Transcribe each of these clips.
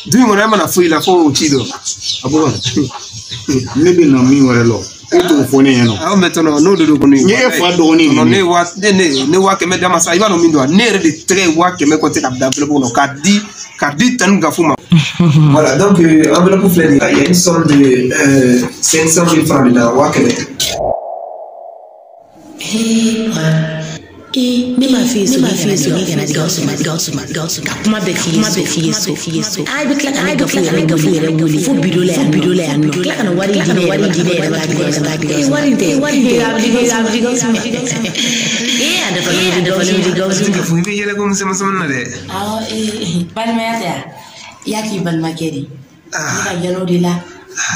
Du in kɔnɔ e mana foyi la fo o ci dɔn. Abubakar, ne bɛ na min wɛrɛ la, e t'o fɔ ne ɲɛna. Awɔ, mais tɔnɔ n'o de don kɔni. N ye e fa dɔgɔnin de ne ye. Wa ne 100 000 d'a ma sa, i b'a dɔn min don wa? Ne yɛrɛ de tɛgɛ ye 100 000 kɔtɛ ka bila enveloppe kɔnɔ k'a di Tani Gafu ma. Voilà, donc enveloppe filɛ nin ye, il y a une somme de 500 000 francs dedans, 100 000. Ee, ne m'a f'i ye, ne m'a f'i ye, soni kana di Gawusu ma, Gawusu ma, Gawusu ka kuma bɛɛ f'i ye, kuma bɛɛ f'i ye so, f'i ye so. A bɛ tila ka ne Gafu yɛrɛ, Gafu yɛrɛ wele fo biro la yan, biro la yan nɔ, tila ka na wari di ne yɛrɛ ma, di ne yɛrɛ ma tuguni. Ee, wari tɛ, wari tɛ, a bɛ di Gawusu ma, di Gawusu ma. Ee, a dafalen bɛ di Gawusu ma, di Gawusu ma. Gafu, i bɛ yɛlɛ ko misɛnmisɛnnin na dɛ. Awɔ, ee, balimaya tɛ yan, i y'a k'i balimakɛ de ye. Ne ka yɛlɛ o de la.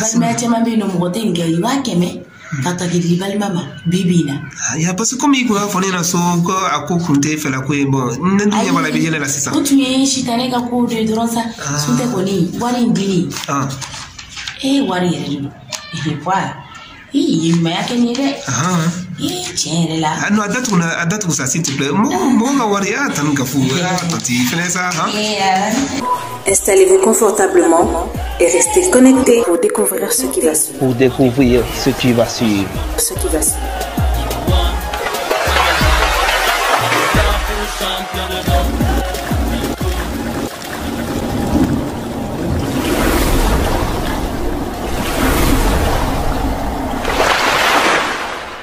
Balimaya caman bɛ yen nɔ, mɔgɔ tɛ nin kɛ, i 100 000 ka ta k'i di balima ma bi bi in na. Ya, parce que comme i kun y'a fɔ ne ɲɛna so ko a ko kun tɛ e fɛla ko ye, bon, ne dun ɲɛ b'a la i bɛ yɛlɛ la sisan. O tun ye sitanɛ ka kow de ye dɔrɔn sa. Sun tɛ kɔni, wari in dili. Ee, wari yɛrɛ de don wa, i ye ɲumanya kɛ nin ye dɛ. Ee, tiɲɛ yɛrɛ la. Ah non, a datugu na, a datugu sa, s'il te plaît. Mɔgɔ ka wari, a Tani Gafu, a tantie fɛnɛ sa, han. Ee, ala. Installez-vous confortablement et restez connectés pour découvrir ce qui va suivre. Pour découvrir ce qui va suivre. Ce qui va suivre.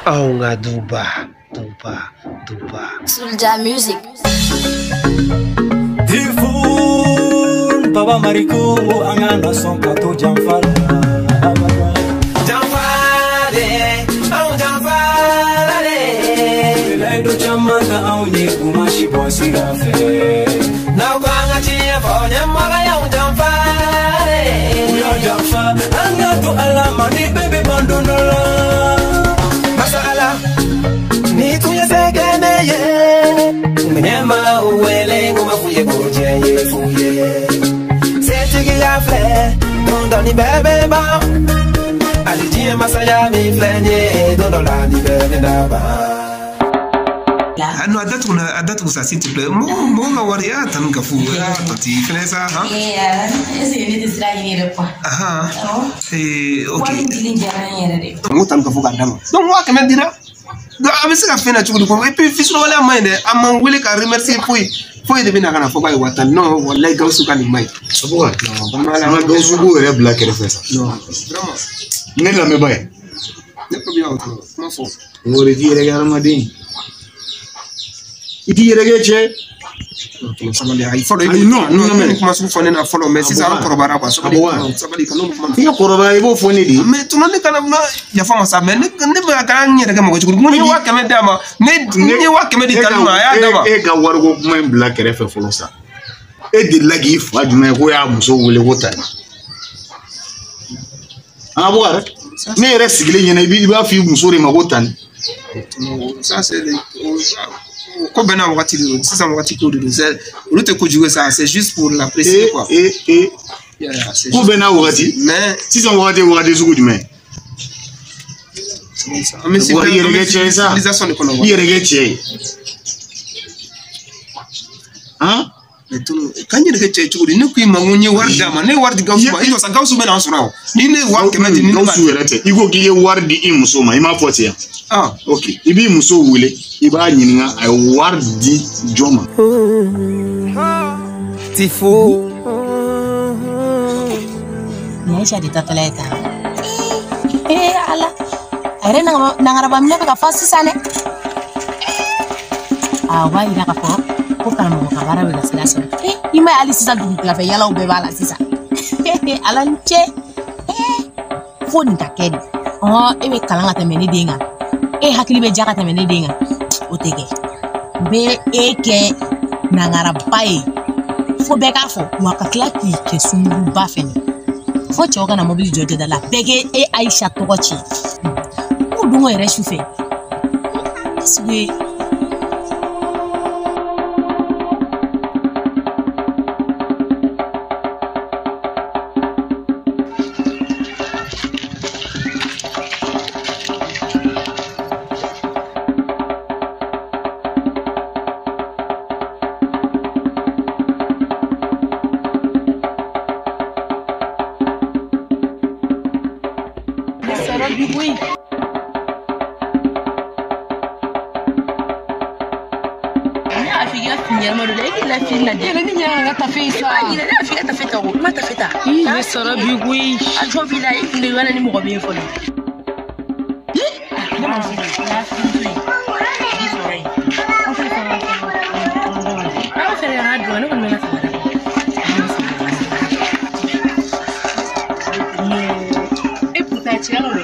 Anw ka duba, duba, duba. Soulja Music. Tifun, Baba Mariko, an ka na sɔn ka to janfa la. Janfa de, anw janfa la de. Layidu caman ta anw ye, u ma si bɔ sira fɛ. N'aw ko an ka tiɲɛ fɔ, ɲɛmɔgɔ y'anw janfa de. U y'anw janfa, an ka to Ala ma ni bɛɛ bɛ ban don dɔ la. Masa Ala, ni tun ye se kɛ ne ye, ɲɛma wele n ko ma f'u ye ko diɲɛ ye fu ye. Setigiya filɛ, don dɔ ni bɛɛ bɛ ban. Hali diɲɛ masaya min filɛ nin ye, don dɔ la ni bɛɛ bɛ na ban. Ah non, a datugu na, a datugu sa, s'il te plaît. Mɔgɔ ka wari, a Tani Gafu, a tantie fɛnɛ sa, han. Ee, ala, est ce que ne tɛ sira ɲini yɛrɛ quoi? Ahan. Awɔ. Ee, ok. Wari in dili diyara n yɛrɛ de. N ko Tani Gafu k'a d'a ma. Donc 100 000 dira. Donc a bɛ se ka fɛn na cogo di ko, et puis fisurewaleya ma ɲi dɛ, a ma n wele ka remercier foyi. Foyi de bɛ na ka na fɔ k'a ye 10 000. Non, walayi Gawusu ka nin ma ɲi. Abubakar, Non, balimaya an ka Gawusu ko yɛrɛ bila kɛrɛfɛ sa. Non, vraiment. Ne lamɛnba ye. Ne ko bɛ yan kuma fɔ. Mɔgɔ de t'i yɛrɛ kɛ hadamaden ye. I t'i yɛrɛ kɛ cɛ. Sabali, ayi fɔlɔ i Ayi, non, non, non, nin kuma sugu fɔ ne na fɔlɔ, mais sisan an kɔrɔbayara quoi, sabali. Abubakar. Sabali, kana olu kuma. I ka kɔrɔbaya, i b'o fɔ ne de ye. Mais tuma ne kana na yafa ma sa, mais ne bɛ ka n yɛrɛ kɛ mɔgɔ cogo di? N ko n ye 100 000 d'a ma, ne n ye 100 000 di Tani ma, a y'a d'a ma. E ka wariko kuma in bila kɛrɛfɛ fɔlɔ sa. E delila k'i fa jumɛn ye ko y'a muso wele ko Tani? An Abubakar, ne yɛrɛ sigilen ɲɛna, i b'a fɔ i muso de ma ko Tani. Ça c'est ko bɛɛ n'a wagati de don, sisan wagati ko de don, c'est olu tɛ kojugu ye sa, c'est juste pour l'apprécier E quoi. e e Yeah, c'est ko juste bɛɛ n'a wagati. Mais Sisan wagati ye wagati sugu jumɛn? C'est comme ça, an bɛ Wa i yɛrɛ kɛ cɛ ye sa. civilisation de kɔnɔ I quoi. yɛrɛ kɛ cɛ ye. Han? Mais tunu k'an yɛrɛ kɛ cɛ ye cogo di? Ne ko i ma ko n ye wari d'a ma, ne ye wari di Gawusu ma, i jɔ sa, Gawusu bɛ na an sɔrɔ yan o, ni ne ye 100 000 di ni ne ma. Gawusu yɛrɛ tɛ. I ko k'i ye wari di i muso ma, i m'a fɔ ten yan. Ah. Ok, i b'i muso wele, i b'a ɲininka a ye wari di jɔn ma. Tifo. Nin Aisha de tatɔla ye tan. Ee, ala, a yɛrɛ nangaraba minɛ bɛ ka fa sisan dɛ. A o b'a yira k'a fɔ ko karamɔgɔ ka baara bɛ ka sira sɔrɔ. Ee, i ma ye hali sisan dugutilafɛ yalaw bɛɛ b'a la sisan. Ala ni ce. Ee, fo nin ka kɛ de. Ɔhɔn, e bɛ kalan ka tɛmɛ ne den kan, e hakili bɛ ja ka tɛmɛ ne den kan, o tɛ kɛ. N bɛ e kɛ nangaraba ye fo bɛɛ k'a fɔ, wa ka tila k'i kɛ sunkuruba fɛnɛ, fo cɛw kana mobili jɔ jɔda la, bɛɛ k'e e Ayisa tɔgɔ tiɲɛ. N'o dun ko yɛrɛ su fɛ, est ce que bi koyi. Ne y'a f'i ka fini ɲɛnama don dɛ, e k'i la fini lajɛ. Yɛlɛ ni ɲinɛ ka tafe sa. I b'a ɲinɛ, ne y'a f'i ka tafe ta o, i ma tafe ta. Ii, ne sara bi koyi. A jɔn b'i la, i kun bɛ wala ni mɔgɔ bɛ yen fɔlɔ. Ne ma f'i ye, n y'a f'i to yen. I sɔrɔ yen. An ka fɛɛrɛ k'a dɔn, ne kɔni bɛ n ka samara. E pourtant tiɲɛ don dɛ.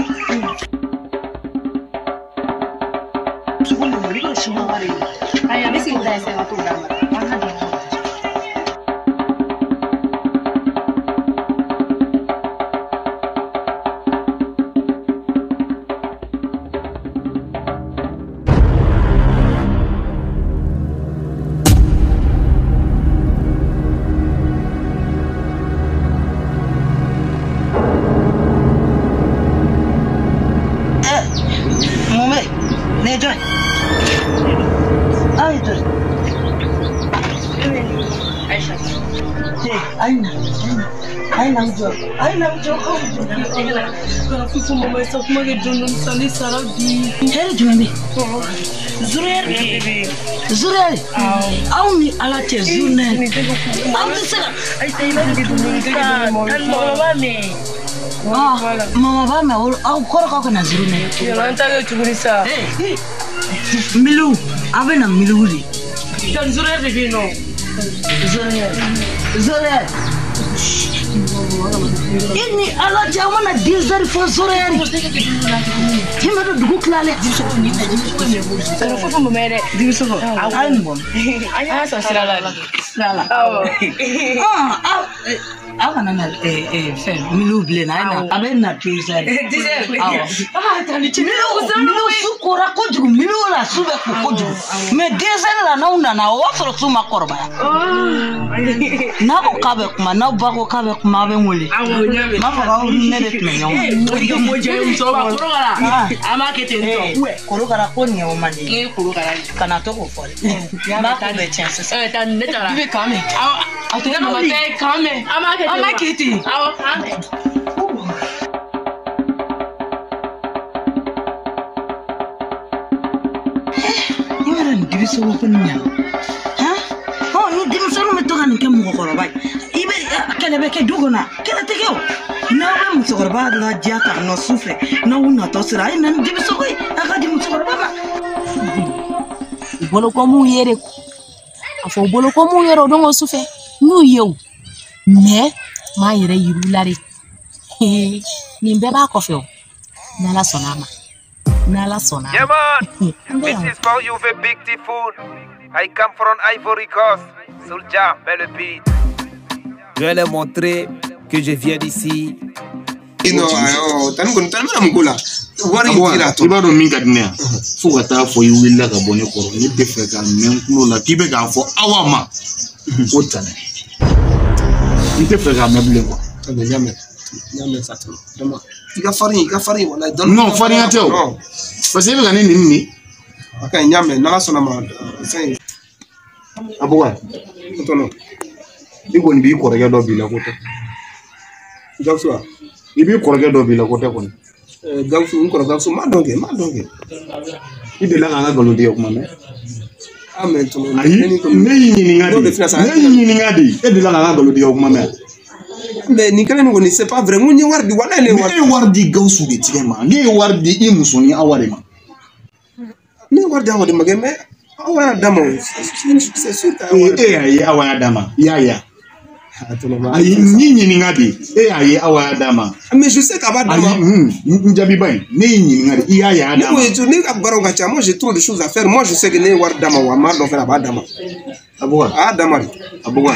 Sogo ninnu, i b'a dɔn chinois de ye. Ayi, an bɛ segin ka essayer ka t'o d'a ma. An ka dɔn. Hɛrɛ jumɛn bɛ yen? Zurɛri. Aw ni Ala cɛ zurɛri. Aw tɛ se ka. Mama b'a mɛn aw kɔrɔ k'aw kana zurɛri. An ta kɛ tuguni sa. Miliw aw bɛ na miliw de. Zurɛri de bɛ yen nɔ. Zurɛri. Zurɛri. I ni Ala cɛ aw mana 10 heures fɔ zurɛri. I ma don dugu tilalen. Fo mama yɛrɛ. Aw ye nin bɔ. An y'a sɔrɔ sira la. Sira la. Aw kana na fɛn miliw bilen a bɛ na 10 heures. 10 heures. Awɔ. Miliw su kora kojugu miliw la su bɛ ko kojugu mais 10 heures la n'aw nana o b'a sɔrɔ su ma kɔrɔbaya. N'a ko k'a bɛ kuma n'aw ba ko k'a bɛ kuma aw bɛ n wele. N b'a fɔ k'aw ni ne de tun bɛ ɲɔgɔn. Korokara. An b'a kɛ ten tɔ. Korokara ko nin ye o man di. I ye korokara ye. Kana to k'o fɔ dɛ. N b'a ko bɛɛ tiɲɛ sisan. Taa ne taara. I bɛ kan mɛn. Awɔ. A tɛ mama tɛ kan mɛn. An b'a kɛ ten. An b'a kɛ ten. Awɔ kan mɛn. I b'a dɔn nin dibisogo ko nin ɲana. Ni denmisɛnninw bɛ to ka nin kɛ mɔgɔkɔrɔba ye, i bɛ kɛlɛ bɛ kɛ du kɔnɔ, kɛlɛ tɛ kɛ o. N'aw bɛ musokɔrɔba ladiya k'a nɔ su fɛ, n'aw natɔ sera, a ye na ni dibisogo ye, a ka di musokɔrɔba ma. U bolo ko m'u ye de, a fɔ u bolo ko m'u yɛrɛ o don ko su fɛ, n y'u ye o, mais n m'a yɛrɛ yir'u la de. Nin bɛɛ b'a kɔfɛ o, n'Ala sɔnna a ma, n'Ala sɔnna a ma. Yeah man, this is for you the big typhoon. I come from Ivory Coast. Soulja, mets le beat. Je vais leur montrer que je viens d'ici. Non, t'as mun ko la. Wari in dira tɔ. I b'a dɔn min ka di ne ye fo ka taa fɔ i wulila ka bɔ ne kɔrɔ ne tɛ fɛ ka mɛn n tulo la k'i bɛ k'a fɔ awa ma ko tɛnɛ. N tɛ fɛ k'a mɛn bilen quoi. N y'a mɛn, n y'a mɛn sa tɛnɛ. Vraiment. I ka farin, i ka farin walayi. Non, farinya tɛ o. Parce que e bɛ ka ne nɛni nin. A ka ɲi, n y'a mɛn, n'Ala sɔnna ma fɛn. Abuka. Tɔnɔ. I kɔni b'i kɔrɔkɛ dɔ b'i la ko tɛ. Gawusu wa? I b'i kɔrɔkɛ dɔ b'i la ko tɛ kɔni. Gawusu, n kɔrɔ Gawusu, n m'a dɔn kɛ, n m'a dɔn kɛ. I delila k'an ka nkalon tigɛ kuma mɛn? Ah mais tɔnɔ. Ayi, ne y'i ɲininka de. Ne y'i ɲininka de. E delila k'an ka nkalon tigɛ kuma mɛn? Mais nin kɛlen nin kɔni c'est pas vrai. N ko n ye wari di, walayi ne ye wari di. Ne ye wari di Gawusu de tigɛ ma. Ne ye wari di i muso ni Awa de ma. Ne ye wari di Awa de ma kɛ mais Awa y'a d'a ma o. C'est sûr que Awa. E y'a ye Awa y'a d'a ma. I y'a ye wa? Ayi, n y'i ɲininka de. E y'a ye Awa y'a d'a ma. Mais je sais k'a b'a d'a ma. Ayi, n jaabi ba in, ne y'i ɲininka de. I y'a ye a y'a d'a ma. Ne ko ne ka baaraw ka ca. Moi j'ai trop de choses à faire. Moi je sais que ne ye wari d'a ma wa n m'a dɔn fɛnɛ a b'a d'a ma. Abuka. A y'a d'a ma de. Abuka,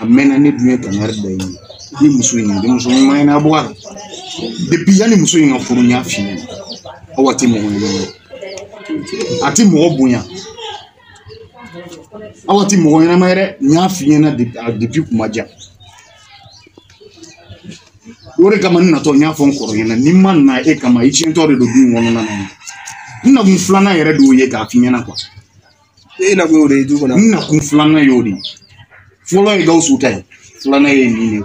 a mɛnna ne dun ye kangari da i ye. Ni muso in ye denmuso ɲuman ye na Abuka. Depuis yanni muso in ka furu n y'a f'i ɲɛna. Awa tɛ mɔgɔ ɲɛnama ye. A tɛ mɔgɔ bonya. Awa tɛ mɔgɔ ɲɛnama ye dɛ. N y'a f'i ɲɛna depuis kuma jan. O de kama n natɔ n y'a fɔ n kɔrɔ ɲɛna ni n ma na e kama i tiɲɛtɔ de don du in kɔnɔna na. N nakun filanan yɛrɛ de y'o ye k'a f'i ɲɛna quoi. E nakun y'o de ye du kɔnɔ. N nakun filanan y'o de ye. Fɔlɔ ye Gawusu ta ye, filanan ye nin de ye.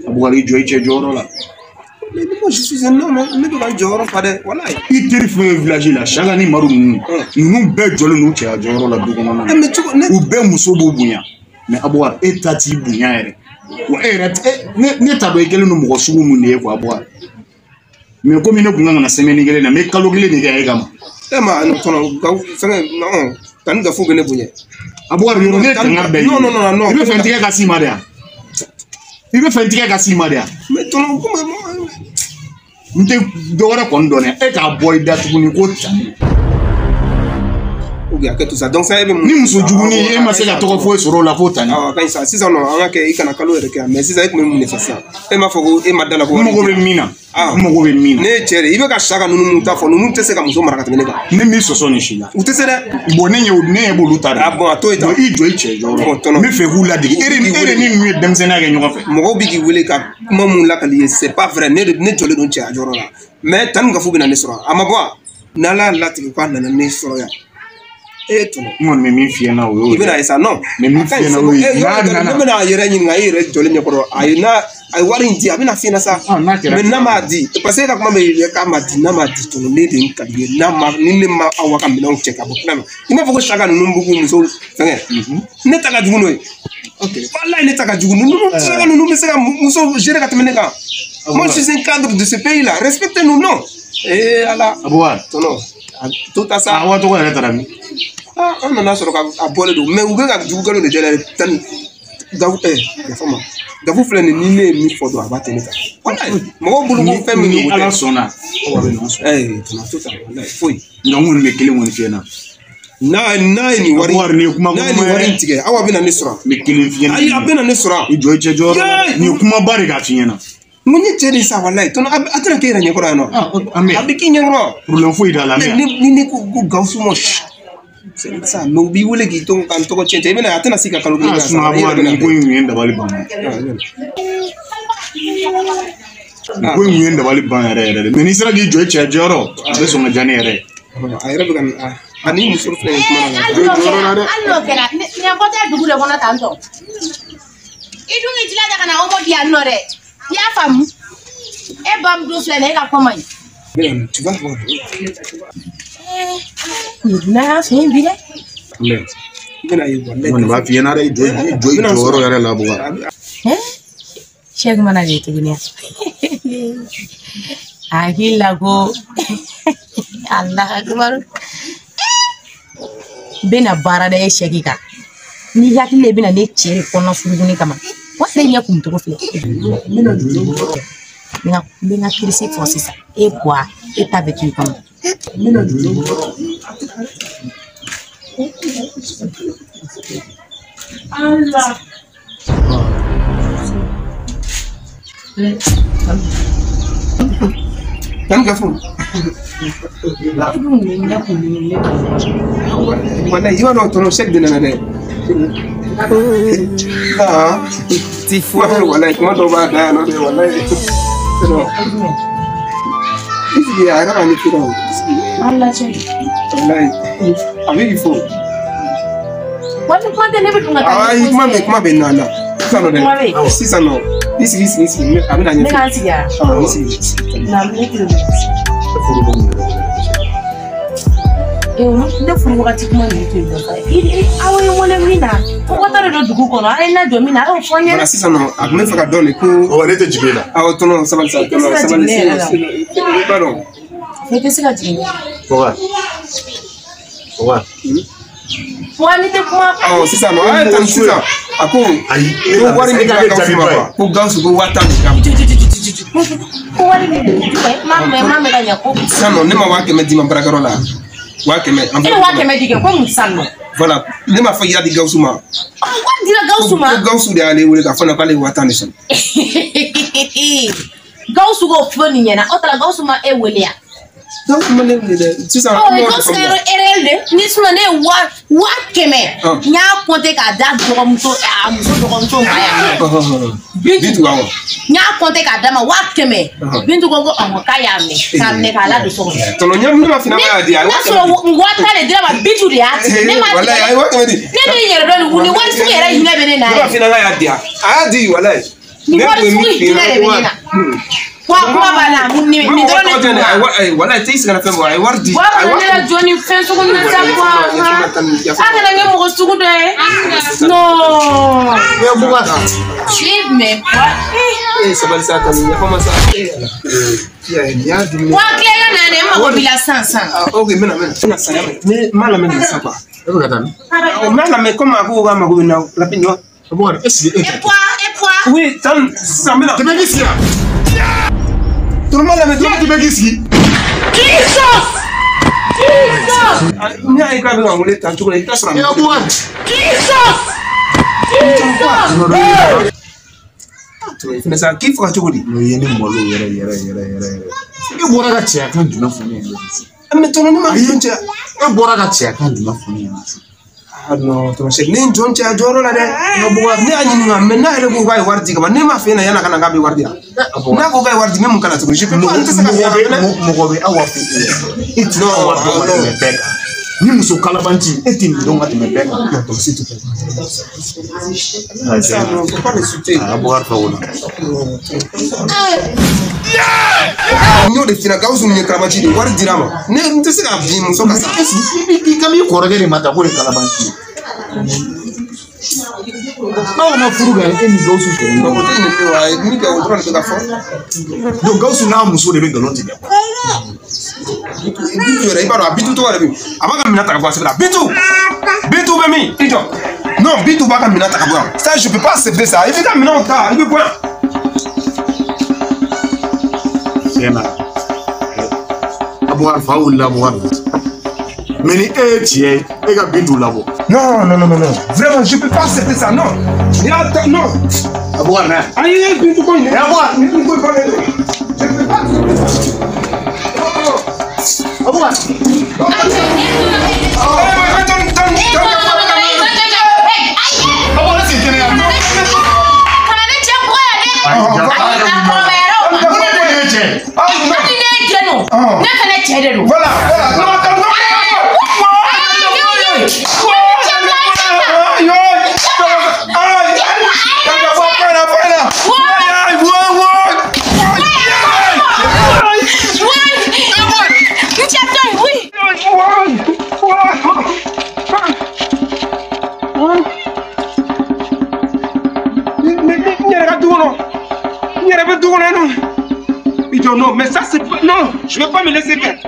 Abukari jɔ i cɛ jɔyɔrɔ la. Mais moi je suis un homme, ne bɛ ka n jɔyɔrɔ fa dɛ, walayi. I teri fɛn village la, Saka ni Madu ninnu, ninnu bɛɛ jɔlen n'u cɛya jɔyɔrɔ la du kɔnɔna na. Mais cogo ne. U bɛɛ muso b'u bonya. Mais Aboubacar, e ta t'i bonya yɛrɛ. Wa e yɛrɛ ne t'a dɔn i kɛlen don mɔgɔ sugu mun de ye quoi Aboubacar. Mais komi ne kun kan ka na semaine kelen na, n bɛ kalo kelen de kɛ e kama. E ma tɔnɔ Gafu fɛngɛ non tani Gafu bɛ ne bonya. Aboubacar yɔrɔ ne kanga bɛɛ ye. Non non non non. I bɛ fɛn tigɛ ka s'i ma de yan. I bɛ fɛn tigɛ ka s'i ma de yan. Mais tɔnɔ komi n tɛ dɔ wɛrɛ kɔni dɔn dɛ, e k'a bɔ i da tuguni ko tani. Ok, a kɛ to sa. Donc ça e bɛ mun. Ni muso jugu ni e ma se ka tɔgɔ foyi sɔrɔ o la fo tani. Awɔ, a ka ɲi sa. Sisan nɔ an ka kɛ i kana kalo yɛrɛ kɛ yan. Mais sisan e tun bɛ mun de fɛ sisan? E m'a fɔ ko e ma da la ko. N mago bɛ min na. N mago bɛ min na. Ne ye cɛ de ye, i bɛ ka Saka ninnu mun ta fɔ, ninnu tɛ se ka muso mara ka tɛmɛ ne kan. Ne m'i sɔsɔ nin si la. U tɛ se dɛ. Bon ne ɲɛ b'olu ta de. Ah bon, a to yen tan. I jɔ i cɛ jɔyɔrɔ. N bɛ fɛ k'u ladege. E de ni ninnu ye denmisɛnninya kɛ ɲɔgɔn fɛ. Mɔgɔw bɛ k'i wele ka kuma mun lakali ye, c'est pas vrai. Ne jɔlen don cɛya jɔyɔrɔ la. Mais tani Gafu bɛ na ne sɔrɔ. A ma bɔ wa? N'Ala y'a latigɛ k'a nana ne sɔrɔ yan. E tɔnɔ. N kɔni bɛ min f'i ɲɛna o y'o ye. I bɛna ye sa non. N bɛ min f'i ɲɛna o ye. N'a nana. Ne bɛna a yɛrɛ ɲininka e yɛrɛ jɔlen ɲɛkɔrɔ. A ye n'a a ye wari in di a bɛna f'i ɲɛna sa. N'a kɛra. Mais n'a m'a di parce que e ka kuma bɛ k'a ma di n'a ma di tɔnɔ ne de ye n ka di ye n'a ma ni ne ma aw ka minɛnw cɛ ka bɔ kɛnɛ ma. I m'a fɔ ko Saka ninnu b'u k'u muso fɛngɛ. Ne ta ka jugu n'o ye. Walayi ne ta ka jugu ninnu Saka ninnu bɛ se ka muso gérer ka tɛmɛ ne kan. Moi je suis un cadre de ce pays là, respectez-nous non. Eh Ala. Aboubacar. Tɔnɔ. To ta sa. Awa tɔgɔ yɛrɛ taara min? Ah, an nana sɔrɔ ka a bɔlen don mais u bɛ ka jugu de jɛla tan Gafu yafa ma Gafu filɛ nin ni ne ye min fɔ dɔrɔn a b'a tɛ ne ta walayi mɔgɔw bolo ko fɛn min ni Ala sɔnna awa bɛ nɔ sɔrɔ. Tɔnɔ to ta walayi foyi. Nka n kɔni bɛ kelen kɔni f'i ɲɛna. N'a ye nin wari Aboubacar nin ye kuma n'a ye nin wari in tigɛ awa bɛ na ne sɔrɔ. N bɛ kelen f'i ɲɛna. Ayi a bɛ na ne sɔrɔ. I jɔ i cɛ jɔyɔrɔ nin ye kumaba de k'a f'i ɲɛna. Mun ye cɛ de sa walayi tɔnɔ a tɛna k'e yɛrɛ ɲɛkɔrɔ yan nɔ. A bɛ k'i ɲɛkɔrɔ. Problème foyi t'a la. Ni ne ko Gawusu ma. C'est ça, mais u b'i wele k'i to ka n tɔgɔ tiɲɛ i bɛna a tɛna se ka kalo kelen kɛ. Sinon Aboubacar nin ko in kun ye n dabali ban. Nin ko in kun ye n dabali ban yɛrɛ yɛrɛ de. Mais n'i sera k'i jɔ i cɛ jɔyɔrɔ a bɛ sɔn ka diya ne yɛrɛ ye. A yɛrɛ bɛ ka ani muso filɛ nin kuma na. Hali n'o kɛra, nin ko tɛ dugu de kɔnɔ tan tɔ. I dun k'i jilaja ka na omo di yan nɔ dɛ. I y'a faamu? E bamuso filɛ nin ye e ka ko man ɲi. Tu vas voir. Nin dunan y'an fɛ yen bi dɛ. I bɛna ye walayi. N kɔni b'a f'i ɲɛna dɛ, i jɔ i jɔyɔrɔ yɛrɛ la Aboubacar. Sɛki mana de tuguni a. A hakili la ko Alahu akibaru. N bɛna baara da e Sɛki kan. N'i hakili la i bɛna ne cɛ de kɔnɔ furukuni kama. Wa ne ɲɛ kun cogo filɛ. N bɛ n ka kirisi fɔ sisan. E buwa e ta bɛ to i kɔnɔ. Allah. Tani Gafu. Walayi i b'a dɔn tɔnɔ Sɛki de nana dɛ. Ah. Walayi kuma dɔw b'a da yan nɔ dɛ walayi. I sigi a yɛrɛ b'a ɲɛf'i ɲɛna o. Allah cɛ. Walayi a bɛ k'i fo. Wa ni kuma tɛ ne bɛ dun ka taa. Ayi kuma bɛ na na. Sisan nɔ dɛ. Sisan nɔ. I sigi a bɛna ɲɛfɔ. Ne k'an sigi wa? Awɔ i sigi. Na ne tulo bɛ. Ne furu wagati kuma ninnu to yen nɔ sa. Aw ye n wele min na, ko ka taa de don dugu kɔnɔ, a ye n lajɔ min na, a y'o fɔ n ɲɛna. Voilà sisan nɔ a tun bɛ fɛ ka dɔn de ko. Ɔ ne tɛ jigin e la. Awɔ tɔnɔ sabali sa tɔnɔ sabali sinon i b'a dɔn. I tɛ se ka jigin. Boubacar. Boubacar. Wa ne tɛ kuma. Awɔ sisan nɔ a ye tan sisan a ko. Ayi ko wari min dira Gawusu ma quoi ko Gawusu ko 10,000 de d'a ma. Ko wari min ma mɛn ka ɲɛ ko. Sisan nɔ ne ma 500 d'i ma baarakɛyɔrɔ la. 500. E ye 500 di kɛ ko mun sisan nɔ. Voilà ne m'a fɔ i y'a di Gawusu ma. Wari dira Gawusu ma. Ko Gawusu de y'ale wele k'a fɔ ne k'ale ye 10,000 de sɔrɔ. Gawusu k'o fɔ nin ɲɛna, o taara Gawusu ma e wele yan. Gawusu ma ne wele dɛ sisan. Ɔ Gawusu ka erreur de ni sinon ne ye 500,000 n y'a compter k'a d'a dɔgɔmuso a muso dɔgɔmuso ma yan nɔ. Bintu awɔ. N y'a compter k'a d'a ma 500,000. Bintu ko ɔhɔn k'a y'a minɛ k'a minɛ k'a ladon so kɔnɔ. Tɔnɔ ɲɛ ne ma f'i ɲɛna k'a y'a di a ye N'a sɔrɔ 10,000 de dira ma Bintu de y'a di. Ne m'a di. Walayi a ye 500 di. Ne bɛ n yɛrɛ dɔn nin wari sugu yɛrɛ hinɛ bɛ ne na. Ne ma f'i ɲɛna k'a y'a di a y'a di walayi. Nin wari sugu hinɛ de bɛ ne na. Wa kuma b'a la mun ni nin dɔrɔn de tun wa. Wala tɛ sigi ka fɛn bɔ a ye wari di. Wa kana ne la jɔ ni fɛn sugu ninnu sa quoi. A kana kɛ mɔgɔ sugu dɔ ye. Non. Mais quoi? Eh sabali sa kan yafa ma sa. Wa tile ka na dɛ n mago b'i la sisan sisan. Ah ok n bɛna n bɛna saya mɛ ne m'a lamɛn nin sa quoi. E bɛ ka taa min? N b'a lamɛn komi a ko k'a mago bɛ n na rapidement. Abubakar est ce que e. Et quoi et quoi? Oui tan sisan n bɛna. Tɛmɛ k'i sigi yan. Tɔnɔ m'a lamɛn. Tɛmɛ k'i sigi. Jesus! Jesus! N y'a ye k'a bɛ ka n wele tan cogo la i bɛ taa sɔrɔ a. Abubakar. Jesus! Jesus! Fɛnɛ sa k'i faga cogo di? N'o ye ne malo yɛrɛ yɛrɛ yɛrɛ yɛrɛ yɛrɛ. E bɔra ka cɛya kan jumɛn fɔ ne ɲɛna sisan? Mais tɔnɔ ne ma jɔn cɛya. E bɔra ka cɛya kan jumɛn fɔ ne ɲɛna sisan? Ah non tɔnɔ Sɛki ne ye jɔn cɛya jɔyɔrɔ la dɛ. Ne y'a ɲininka mais n'a yɛrɛ ko k'a ye wari di ka ban ne m'a f'e ɲɛna yan'a ka na k'a bɛ wari di yan. N'a ko k'a ye wari di ne mun kana tuguni? Je peux pas n tɛ se ka fɔ mɔgɔ bɛ aw fɛ e tɛ aw dɔn ka tɛmɛ bɛɛ kan. Ni muso kalabanci e tɛ nin dɔn ka tɛmɛ bɛɛ kan. S'il te plaît. Ça, non, faut pas l'insulter. Abubakar fa o la. N y'o de f'i ɲɛna Gawusu nin ye kalabanci de ye wari dira a ma ne n tɛ se k'a bin muso kan sa. I kan b'i kɔrɔkɛ de ma tan k'o de kalabanci ye. Aw ma furu kɛ e ni Gawusu sɔrɔ. O tɛ nin ye wa a ye min kɛ o dɔrɔn de bɛ ka fɔ. Donc Gawusu n'a muso de bɛ nkalon tigɛ. Bintu yɛrɛ i b'a dɔn a Bintu tɔgɔ yɛrɛ bɛ yen a b'a ka minɛn ta ka bɔ a sɛbɛn la Bintu Bintu bɛ min i jɔ non Bintu b'a ka minɛn ta ka bɔ yan ça je peux pas accepter ça i b'i ka minɛnw ta i bɛ bɔ yan. Tiɲɛ na Abubakar fa wulila Abubakar mais ni e ye tiɲɛ ye e ka Bintu labɔ. Non non non non vraiment je peux pas accepter ça non. Non. Abubakar na. Ayi Bintu ko in dɛ. Abubakar Bintu ko in ba je peux pas accepter ça. Abubakar. Ne fana cɛ de don. Voilà. Non, mais ça c'est pas... Non, je vais pas me laisser faire.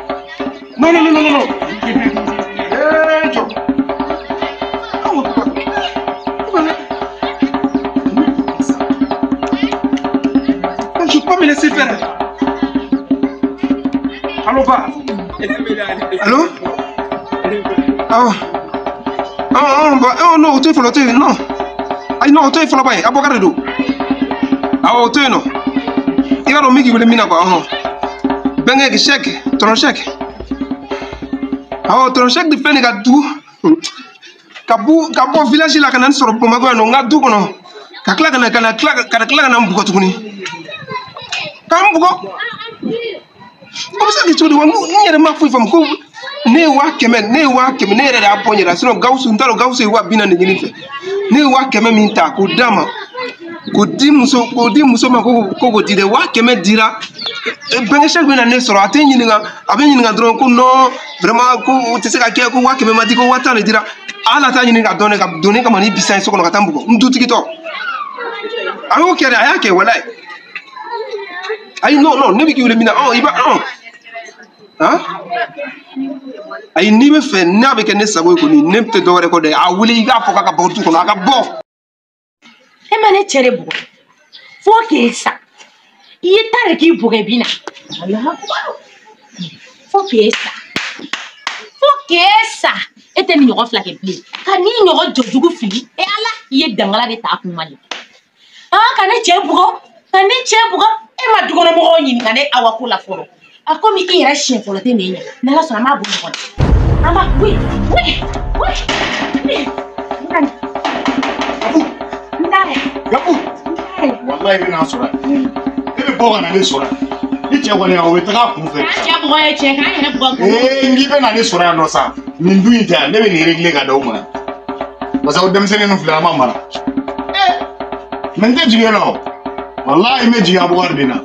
Non, non, non, non, non. Eh, Joe. Je vais pas me laisser faire. Allô, va. Allô? Ah, ah, ah, non, au téléphone, non. Ah, non, au téléphone, là-bas, ah, au téléphone, non. I b'a dɔn min k'i wele min na quoi ɔhɔn bɛnkɛ chèque tɔnɔ chèque awɔ tɔnɔ chèque de filɛ nin ka du ka bɔ village la ka na n sɔrɔ Bamakɔ yan nɔ n ka du kɔnɔ ka tila ka na ka na tila ka na n bugɔ tuguni k'an bugɔ o bɛ se ka kɛ cogo di wa n yɛrɛ ma foyi faamu ko ne ye 100,000 ne ye 100,000 ne yɛrɛ de y'a bɔ n yɛrɛ la sinon Gawusu n t'a dɔn Gawusu ye 40,000 de ɲini n fɛ ne ye 100,000 min ta k'o d'a ma k'o di muso ma ko k'o di dɛ 100,000 dira bɛnkɛ chèque bɛ na ne sɔrɔ a tɛ ɲininka a bɛ ɲininka dɔrɔn ko non vraiment ko o tɛ se ka kɛ ko 100,000 ma di ko 10,000 de dira hali a t'a ɲini ka dɔn ne ka don ne kama ni bisan ye so kɔnɔ ka taa n bugɔ n dutigi tɔ a y'o kɛ dɛ a y'a kɛ walayi ayi non non ne bɛ k'i wele min na i b'a han ayi n'i bɛ fɛ n'a bɛ kɛ ne sago ye kɔni ne tɛ dɔwɛrɛ kɔ dɛ a wele i k'a fɔ k'a ka bɔ du kɔnɔ a ka bɔ. E ma ne cɛ de bugɔ fo k'e sa i ye ta de k'i bugɔ bi na fo k'e sa fo k'e sa e tɛ nin ɲɔgɔn fila kɛ bilen ka nin ɲɔgɔn jɔjugu fili e ala i ye dangala de ta a kun ma nin ka ne cɛ bugɔ ka ne cɛ bugɔ e ma dukɔnɔmɔgɔw ɲininka ne awa ko la fɔlɔ a komi i yɛrɛ siɲɛ fɔlɔ tɛ nin ɲɛ n'ala sɔnna an b'a bɔ ɲɔgɔn na an b'a oui oui oui. Gafu wallahi bɛna sɔrɔ yan e bɛ bɔ ka na ne sɔrɔ yan ni cɛ kɔni o bɛ taga a kun fɛ. K'an cɛ bugɔ ye cɛ k'an yɛrɛ bugɔ. Ee n k'i bɛ na ne sɔrɔ yan nɔ sa nin du in tɛ yan ne bɛ nin régler ka d'aw ma yan parce que o denmisɛnnin ninnu filɛ an ma mara mɛ n tɛ jigin e la o wallahi n bɛ jigin Abubakar de la.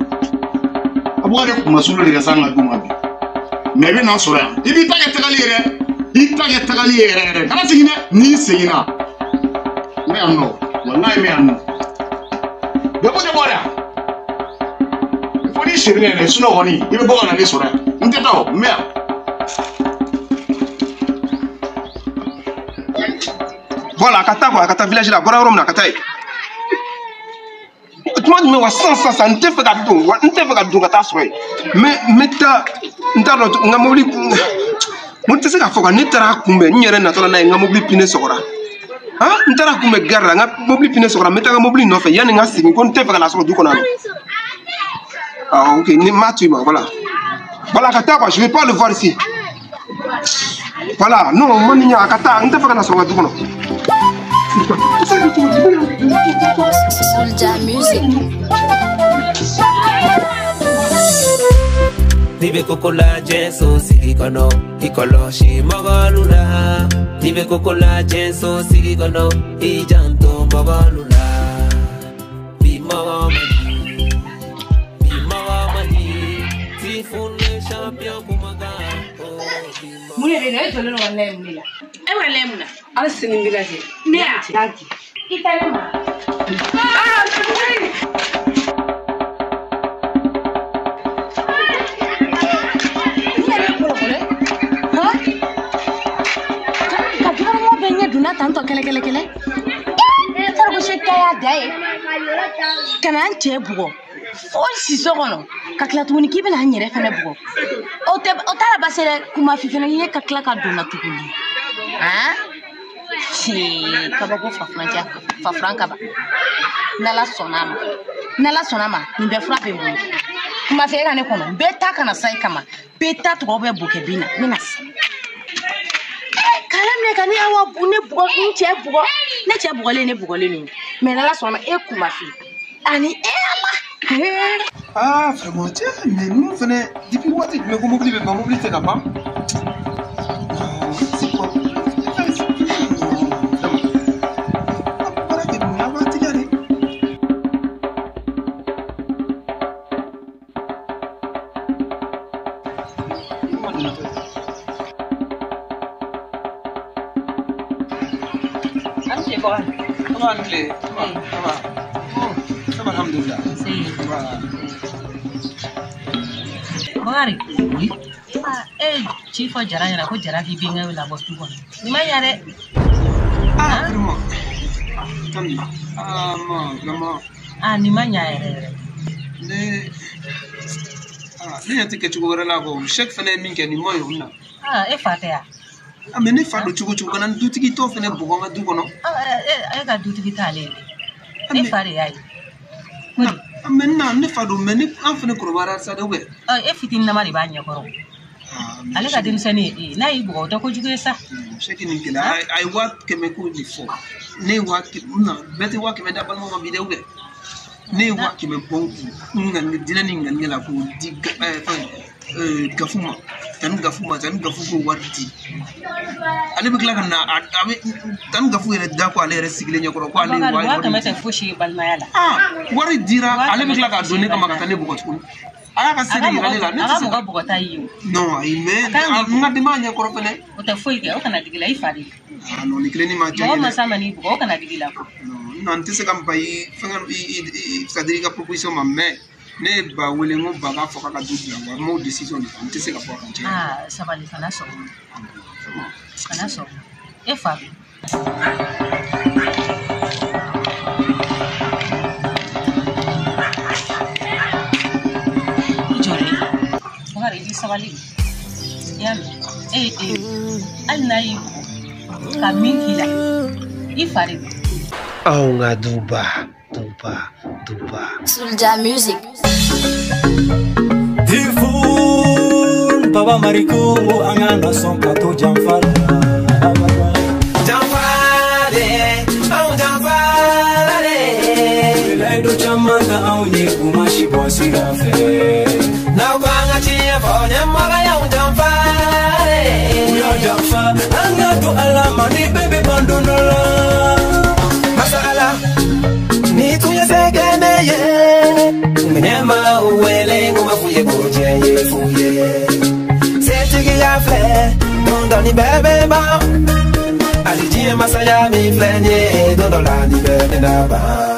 Abubakar kumasulu de ka s'an ka du ma bi. Mais i bɛ n'an sɔrɔ yan. I b'i ta kɛ tagali ye dɛ. I ta kɛ tagali ye yɛrɛ yɛrɛ. Kana segin dɛ. N'i seginna. N bɛ yan nɔ. Walayi n bɛ yan nɔ. Bɛɛ tɛ bɔ dɛ. Fo n'i sirilen dɛ. Sinon kɔni i bɛ bɔ ka na ne sɔrɔ yan. N tɛ taa o. N bɛ yan. Voilà, a ka taa quoi, a ka taa village la, a bɔra yɔrɔ min na, a ka taa yen. Tuma jumɛn wa sisan sisan sisan n tɛ fɛ ka don wa n tɛ fɛ ka don ka taa sɔrɔ yen. N bɛ taa n t'a dɔn n ka mobili n tɛ se k'a fɔ quoi, ne taara kunbɛn n yɛrɛ natɔla n'a ye n ka mobili pine sɔgɔra. Han n taara kunbɛn gare la n ka mobili pine sɔgɔra n bɛ taa n ka mobili nɔfɛ yanni n ka segin ko n tɛ fɛ ka na sɔrɔ du kɔnɔ yan. Ah ok, ni m'a to yen ma voilà. Voilà, a ka taa quoi, je vais pas le voir ici. Voilà, non, man ni ɲa a ka taa n tɛ fɛ ka na sɔrɔ n ka du kɔnɔ. Soulja Music. Nibe koko la jenso sigi kono ikoloshi mogolula. Nibe koko la jenso sigi kono ijanto mogolula. Bi mogo mani, bi mogo mani, tifune champion kumaga. Mun de ne jɔlen don ka lɛ mun de la? E bɛ lɛ mun na? Hali sini n b'i lajɛ. Ne ya? I ta ne ma. Aa tuguni. Ni yɛrɛ ye kɔlɔkɔlɔ ye. Han? Ka dukɔnɔmɔgɔ bɛɛ ɲɛ donna tantɔ kɛlɛ kɛlɛ kɛlɛ. Ee ko se ta y'a da ye. Ka na n cɛ bugɔ. Fo si so kɔnɔ. Ka tila tuguni k'i bɛna n yɛrɛ fɛnɛ bugɔ. O tɛ o t'a la baasi dɛ. Kumafi fɛnɛ ye ka tila ka don na tuguni. Han? Kabako fafuran fafuran kaba. N'Ala sɔnna a ma. N'Ala sɔnna a ma nin bɛɛ fura bɛ n bolo. Kuma fɛ e ka ne kɔnɔ. N bɛ taa ka na sa i kama. Bɛɛ ta tɔgɔ bɛ bokɛ bin na. N bɛna sa. K'ala minɛ ka ne awa ne bugɔ n cɛ bugɔ. Ne cɛ bugɔlen ne bugɔlen don. Mais n'Ala sɔnna a ma e Kumafi. Ani e Ala. Ah vraiment tiens mais ninnu fɛnɛ depuis waati jumɛn ko mobili bɛ ban mobili tɛ ka ban. C'est quoi? Bakari. Oui. Ah, eh, ci fɔ Jara ɲɛna ko Jara k'i bɛnkɛ labɔ du kɔnɔ. Nin ma ɲa dɛ. Ah, vraiment. Attendez. Ah, non, vraiment. Ah, nin ma ɲa yɛrɛ yɛrɛ. Ne ah, ne ɲɛ tɛ kɛ cogo wɛrɛ la kɔ. Chèque fɛnɛ ye min kɛ nin ma ɲi o na. Ah, e fa tɛ ya? Ah, mais ne fa don cogo cogo ka na dutigi tɔ fɛnɛ bugɔ n ka du kɔnɔ. Ah, e ka dutigi t'ale ye. E fa de y'a ye. Mais non, ne fa don mais ne an fɛnɛ kɔrɔbayara sa dɛ ou bien? E fitininama de b'a ɲɛkɔrɔ. Ale ka denmisɛnnin ye e n'a y'i bugɔ o tɛ kojugu ye sa. Chèque nin gɛlɛya a ye 100 000 ko de fɔ. Ne ye 100 000 na bɛɛ tɛ 100 000 d'a balima ma bi dɛ ou bien? Ne ye 100 000 bɔ n kun ŋaniya diinɛ ni ŋaniya la k'o di fɛn Gafu ma. Tani Gafu ma, Tani Gafu k'o wari di. Ale bɛ tila ka na a bɛ Tani Gafu yɛrɛ da ko ale yɛrɛ sigilen ɲɛkɔrɔ ko ale ye Bakari, wari 100 000 di. tɛ fosi ye balimaya la. Ah, wari dira ale bɛ tila k'a don ne kama ka taa ne bugɔ tuguni. A y'a ka se de yira ne la ne A tɛ ka se mɔgɔ bugɔta y'i ye o. Non, ayi mais A kan k'i n ka denbaya ɲɛkɔrɔ fɛnɛ. O tɛ foyi kɛ o kana digi la i fa de ye. Ah non, nin kelen ni ma diya n Mɔgɔ ye dɛ. masa man'i bugɔ o kana digi la. Non, n tɛ se ka n ban i fɛngɛ i c'est à dire i ka proposition ma mais ne ye ba wele n ko ba k'a fɔ k'a ka du bila wa n m'o décision de ta n tɛ se ka bɔ a kan tiɲɛ yɛrɛ la. Ah, sabali kana sɔn o ma. Kana sɔn o ma. E fa don. I jɔ dɛ. Bakari i sabali. I y'a mɛn? E ye den ye. Hali n'a y'i bugɔ ka min k'i la, i fa de don. Anw ka duba duba duba. Soulja Music. Tifun Baba Mariko an ka na sɔn ka to janfa la. Janfa de, anw janfa la de. Layidu caman ta anw ye u ma si bɔ sira fɛ. N'aw ko an ka tiɲɛ fɔ ɲɛmɔgɔ y'anw janfa de. U y'anw janfa an ka to Ala ma ni bɛɛ bɛ ban don dɔ la. Masa Ala ni tun ye se kɛ ne ye. N bɛ ɲɛmaaw wele n ko ma f'u ye ko ye fu ye. Setigiya filɛ, don dɔ nin bɛɛ bɛ ban. Hali diɲɛ masaya min filɛ nin ye, don dɔ la nin bɛɛ bɛna ban.